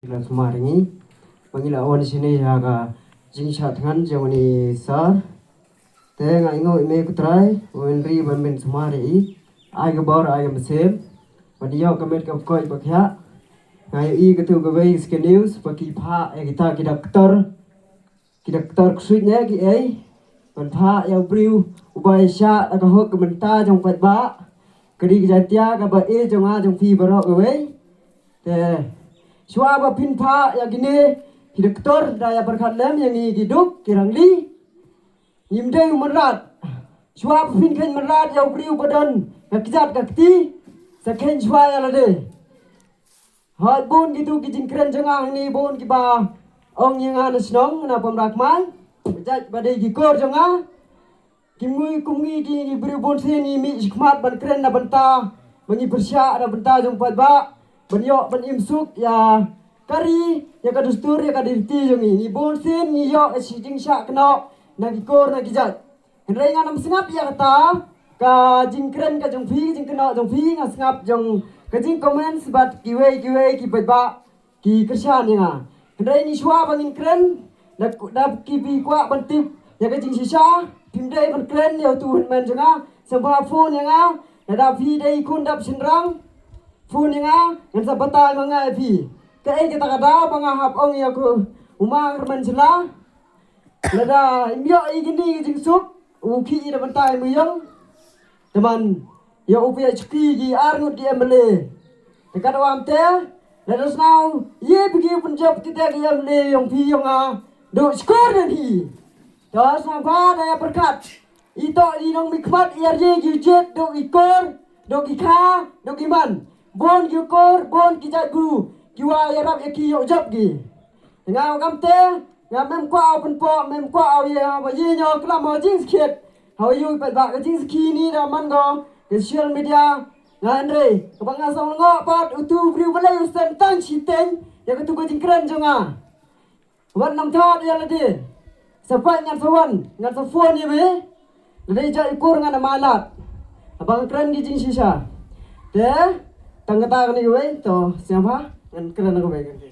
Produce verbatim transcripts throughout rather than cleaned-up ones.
Ngi la sumar ngi ba ngi la wan shane ïa ka jingshah thngan jong une sir. Te nga ainguh ïa me ko Trai, u hynrei ban pynsumar ïa i. Ai ka bor, ai ka mynsiem ban ïoh ka met ka koit ba khiah. Nga ïohi katto kawei ka news ba ki phah ïa kita ki doktor, ki doktor ksuid ne ki ei, ban phah ïa u briew uba ïashah da ka hok ka bynta jong paidbah. Ka ri ka jatia kaba ïeit jong nga jong phi baroh kawei. Te shuwa ba phin phah ïa kine ki doktor, da ïa pyrkhat lem ïa ngi ki duk ki rangli. Ngim dei u mrad. Shuwa ba phin kheiñ mrad ïa u briew ba don ka kjat ka kti, sa kheiñ shuwa ïa lade. Hooid, bun kito ki jingkren jong nga hangne, bun kiba ong ïa nga na shnong, na Pamra Kmai, ba jait ba dei ki kor jong nga. Ki mui kum ngi, ki ngi briew bun sien ngi mih shakhmat ban kren na bynta, ba ngi pyrshah na bynta jong paidbah, ban ïoh ban im suk ïa ka ri, ïa ka dustur, ïa ka riti jong ngi. Ngi bun sien ngi ïoh ka shi jingshah kynnoh na ki kor na ki jait. Hynrei ngan ym sngap ïa kata ka jingkren ka jong phi, ka jingkynnoh jong phi, nga sngap jong ka jingcomment bad kiwei kiwei ki paidbah ki kyrshan ïa nga. Hynrei ngi shuwa ba ngin kren, da, da ki phi kwah ban tip ïa ka jingshisha, phim dei ban kren ïa utu u hynmen jong nga, sngewbha phone ïa nga, lada phi dei khun dap shynrang, phone ïa nga, ngan sa batai ma nga ïa phi. Kaei kata ka daw ba nga hap ong ïa ko u ma Kyrmen Shylla. Lada im ïoh i kine ki jingsuk, u khih i da bynta i muyong. Te man ïoh u phi ïa shuki ki ar ngut ki M L A. Te katwa ym te, lada sngewbha ïa phi ki pynjop kita ki M L A yong phi yong nga, duh shkor den hi. Te sngewbha da ïa pyrkhat. I toh i nongmihkhmat i ar ye ki u jied, duh i kor, duh i kha, duh i man. Bun ki kor, bun ki jaitbru, ki wa ïarap ïa ki ïoh jop ki. Nga u kam te, nga mem kwah u pynpoh, mem kwah u ïa, ha wa ïa ñiaw klam ha jingsakhiat. Ha wa ïoh pat ba ka jingsakhi ni da man ko, ka social media, nga hynrei, kaba nga song ngo pat, utu u briew balei u send tang shiteng, ïa katu ka jingkren jong nga. Wat nang thad ïa lade. Sa pait ngan sa wan, ngan sa phone ïa me. Lada i jait i kur ngan ym ailad. Haba nga kren ki jingshisha. Te, tang kata kane kawei, to, sngewbha, ngan kren kawei kane.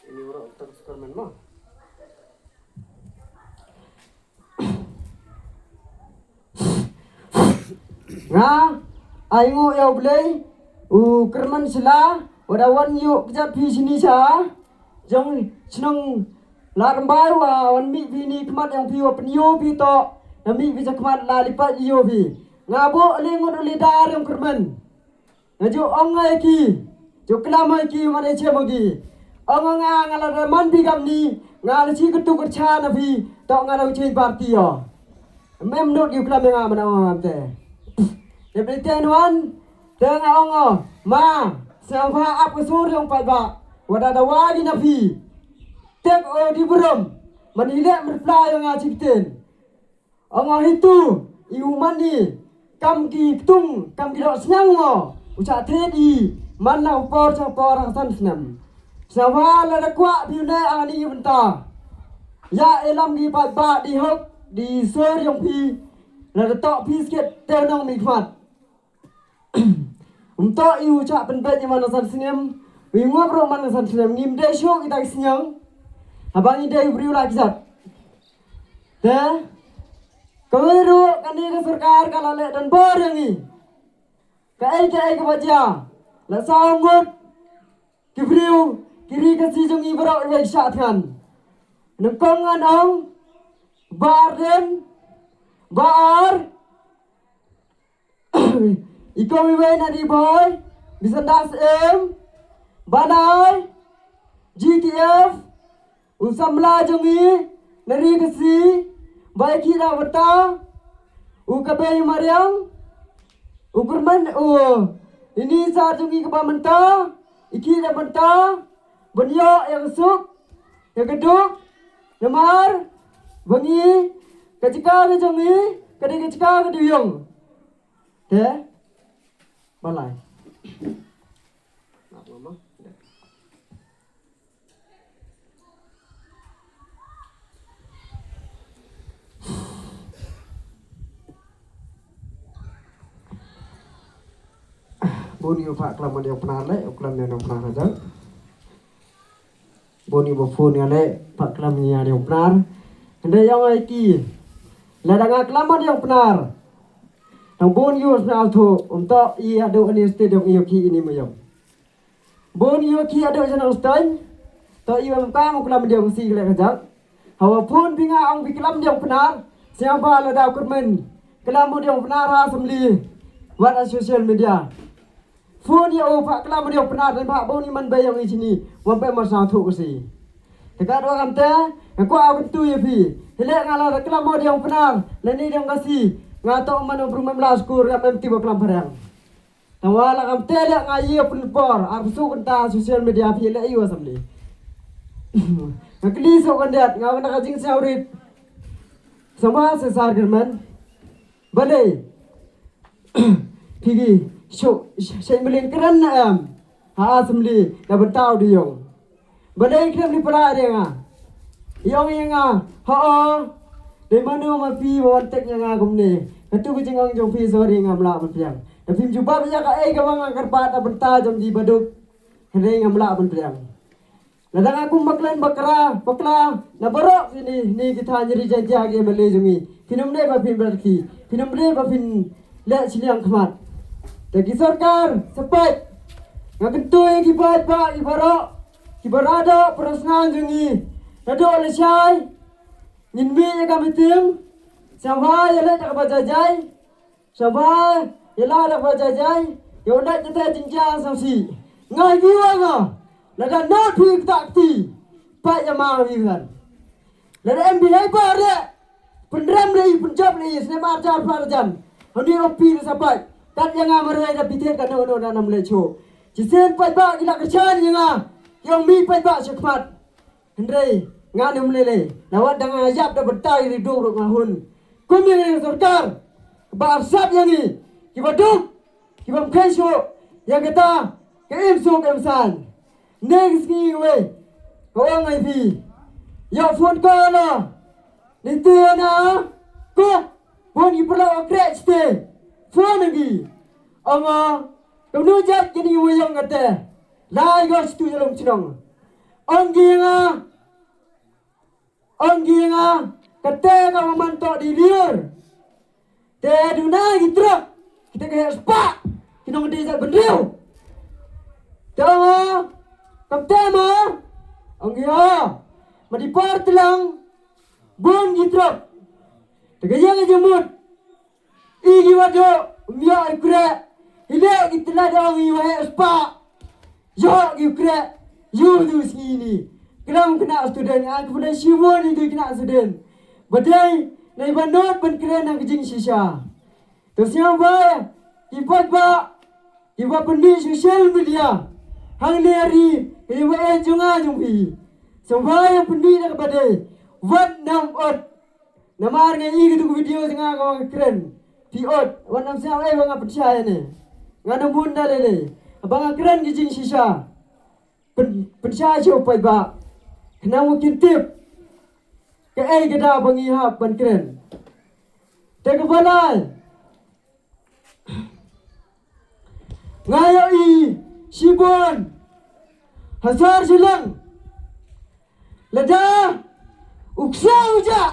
Ini orang tak suka main mah. Nga ainguh ïa U Blei, u Kyrmen Shylla, wat da wan ïuh kjat phi shini sha jong shnong Ladrymbai, wa wan mih phi ni khmat jong phi, wa pynïoh phi to, na mih phi sha khmat la lipat ïoh phi. Nga buh le ngut u leader jong Kyrmen. Nga ju ong ïa ki, ju klam ïa ki, man ïa chem ïa ki. Ong nga, nga la da man phi kam ni, nga la shi katu kyrchan na phi, to nga la u change party ïa. Mem nud ïa u klam ïa nga, man ong nga te. Te phi te nuan, te nga ong nga, ma, sngewbha ap ka sur jong paidbah, wa da dawa ki na phi. Tek o di burom, man i leh myrpla ïa nga chieftain. Ong o hitu, i u man i, kam ki ktung, kam ki doh sniang mo, u chah thied i, man na u por chah por hangsan snem. Sngewbha lada kwah phi u ne ani i bynta. Ïa e lam ki paidbah di hok, di sur jong phi, lada toh phi skit te nongmihkhmat. Um toh i u chah pynbeit ïa man ka san snem, u i ngop ruh man ka san snem, ngim dei shuh kita ki sniang, haba ngi dei u briew la kjat. Te, kawei ruh kane ka sorkar ka la leh donbor ïa ngi. Kaei kaei kaba jia, la saw ngut ki briew, ki ri Khasi jong ngi baroh iwei ki shah thngan. Nyngkong ngan ong, Bah Ardent, Bah Ar, i kong iwei na Ri Bhoi, Bisan Das Em, Bah Nai, G T F, u samla jong ngi na Ri Khasi, ba i khih da bynta, u Kabei Mariang, u Kyrmen, u, ini sar jong ngi kaba mynta, i khih da bynta, ban ïoh ïa ka suk, ïa ka duk, namar ba ngi, ka jaka ka jong ngi ka dei ka jaka ka dei ïong. Te, balai. Bun ïa u phah klam ïa u Pnar leh, u klam ïa u Pnar hajan. Bun ïa u ba phone ïa leh, phah klam ïa u Pnar. Hynrei ïa ngi ki. Lada nga klam ïa u Pnar. Tang bun ïa u Pnar tu, um to ïa du ani state ïa ki ini mayam. Bun ïa ki adu janang stain. To ïa um kam klam ïa u si leh kajak. Hawa phone bi nga ong bi klam ïa u Pnar. Siang ba lada kyrmen. Klam ïa u Pnar ha assembly. Wat ha social media. Phone ïa u phah klam ïa u Pnar dan phah bun i man ba ïa ngi sini. Wan ba ma sa thu ka si. Te ka dua kam te, nga kwah kyntu ïa phi. Hile nga la klam ïa u Pnar, la ni dang ka si. Nga to man u brum mem la skur, nga mem ti ba klam phareng. Tang wa la kam te le nga ïa pun por, ar su kynta social media phi le ïa u assembly. Nga kli so kan dat, nga wan ka jing sa urit. Sama sa sar german. Balei. Phi gi, shu, shu, shu mlin kren na em. Ha assembly, na bentau di yong. Balei kren ni pala ri nga. Yong ïa nga, ha o. Dei manu ma phi ba wan tek ïa nga kumne. Katu ka jingong jong phi sorry ngam lah ban pdiang. Da phim jubab ïa ka ei kaba nga kyrpad da bentau jong di baduk. Hynrei ngam lah ban pdiang. Lada nga kum baklan bakra, bakla, na baroh kini, ni kita nyeri janjia ki M L A jong ngi. Phin ym dei ba phin berki, phin ym dei ba phin leh chiliang khmat. Te ki sorkar, sepaid. Nga kyntu ïa ki paid ba, ki baroh, ki barado, parasngan jong ngi. Naduh lashai, ngin mih ïa ka meeting, sngewbha ïa leh da kaba jai jai, sngewbha ïa leh da kaba jai jai, ïa u leh kita jingjia sngewsih. Nga ïa wa nga, lada not phi kata kti, pat ïa ma ïa ngan. Lada em bihai ba re, pynrem re, pynjop re, snem arjar pharjan. Hani o phi sa pat, kat ïa nga marwei da bithet ka no no da nam le cho. Chisien pat ba ki la kyrshan ïa nga, ïa ong mi pat ba shakmat. Hynrei, nga nym lei lei. Lawat da nga ïap da bynta ri duk ruh nga hun. Kum ïa ngi sorkar. Ba arsap ïa ngi. Kiba duk. Kiba mkhei shuh. Ïa kata. Ka im suk im san. Next ngi wei. Ka ong ai phi. Ïa phone call na. Ni te na. Ko. Phone ki pula o krek ste. Phone ngi. Ong o. Kamnu jat kini wei ong kate. Lai go stu jalong chnong. Ong gi nga, ong gi nga, kate ka man to di liur. Te duna gi truk, kita ka spa, ki nong di sa bendriu. Te ong, kam te ma, ong gi ha, ma di par telang, bun gi truk. Te ka yang jemut, I ki wa do, mia i kre. Ile ki tla do i wa he spa. Yo ki kre. Yo du sini. Kram kena student, a kena shimon i du kena student. Badai, na i ba not ban kre na kijing shisha. To siang ba, i pat ba, i ba pendi social media. Hang ne ari, i ba e junga jung pi. So ba ya pendi na badai. Wat nam ot. Namar nga i katu ka video jong nga ka ba nga kren. Phi ot, wan nam siaw ei ba nga pynshai ne. Nga na mun da lele. Ba nga kren ki jingshisha. Pyn, pynshai shu paidbah. Khnang wa kin tip. Ka ei ka da ba ngi hap ban kren. Te ka ba lai. Nga ïohi shibun ha sor shilliang. Lada u ksew u jah,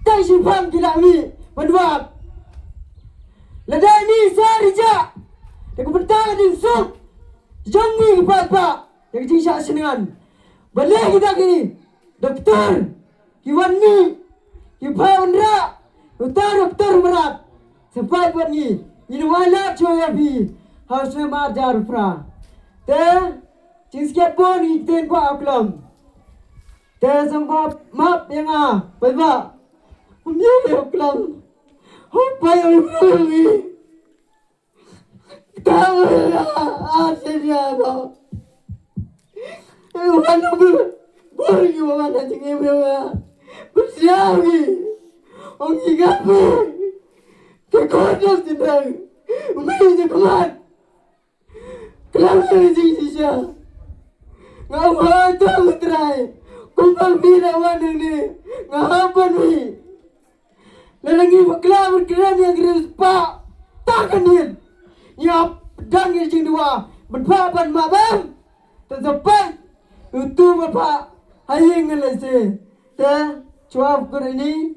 tang shipang ki la mih ban wad. Lada ni sar i jah, te ka bynta ka jingsuk jong ngi ki paidbah, te ka jingshah shngan. Balei kita ki doktor ki wan mih, ki pha wanrah, uta doktor mrad. Sympat bad ngi, ngi nang ai lad shuwa ïa phi ha u snem arhajar phra. Te jingskhem bun ngi ktien kwah u klam. Te sympat map ïa nga, paidbah. Ym ïa u klam. Hok pai u klam ngi. Tang ïa, ah, senia ko. Eh, wan ber, ber ïa wan ha jingim ïa nga. Bersiaw ngi. Ong ngi ngapi. Te khot ïa sendang. Umi ïa khmat. Klam ïa jingshisha. Nga ong ha tang trai. Kumba mi da wan hangne. Nga hap ban mi. Lada ngi bakla ban kren ïa ngi ri spah. Ta ka nien. Ngi hap da jingduwa ban phah ban map em. Te sa peit utu ba phah ha ïing ngan leit se. Te shuwa kut ini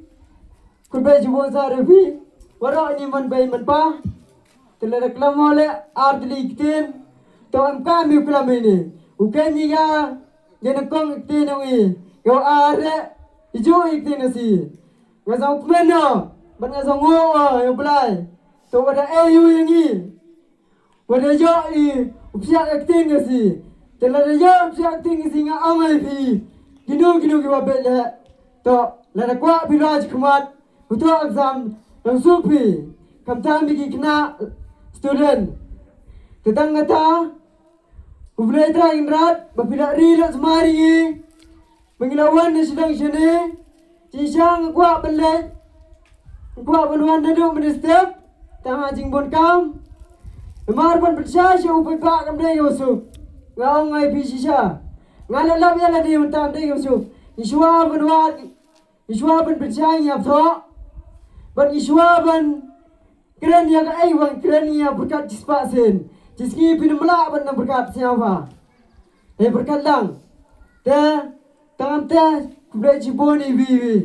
kut bei jubon sa refi. Waroh ini man bei man pa. Te lada klam mo leh ar tylli ktien. To em kam ïa u klam ini. U ken ïa ïa nyngkong ktien ong i. Ïa u ar leh i ju i ktien Khasi. Nga sngewkmen ïa u bad nga sngewnguh ïa u Blai. To wada eh ïa u ïa ngi. Wada ïoh i u psiah ka ktien Khasi. Te lada ïoh u psiah ka ktien Khasi nga ong ïa phi. Kino kino kiba beit leh. To lada kwah phi laj khmat. Uto exam nang suk phi. Khamtam ïa ki khynnah student. Te tang kata U Blei Trai Kynrad ba phi la ri la sumar ïa ngi. Ba ngi la wan na sdang shane. Jingshisha nga kwah ban leit. Nga kwah ban wan naduh mynstep. Tang ha jingbun kam. Namar ban pynshai sha u paidbah kam dei kaba suk. Nga ong ngai phi shisha. Nga la lap ïa lade mynta kam dei kaba suk. Ngi shuwa ban wan. Ngi shuwa ban pynshai ngi ïa thoh. Ban ngi shuwa ban kren ïa kaei ban kren ïa pyrkhat shispah sien. Shisngi phin ym lah ban nang pyrkhat sngewbha. Hei pyrkhat lang. Te tang te khublei shibun iwi iwi.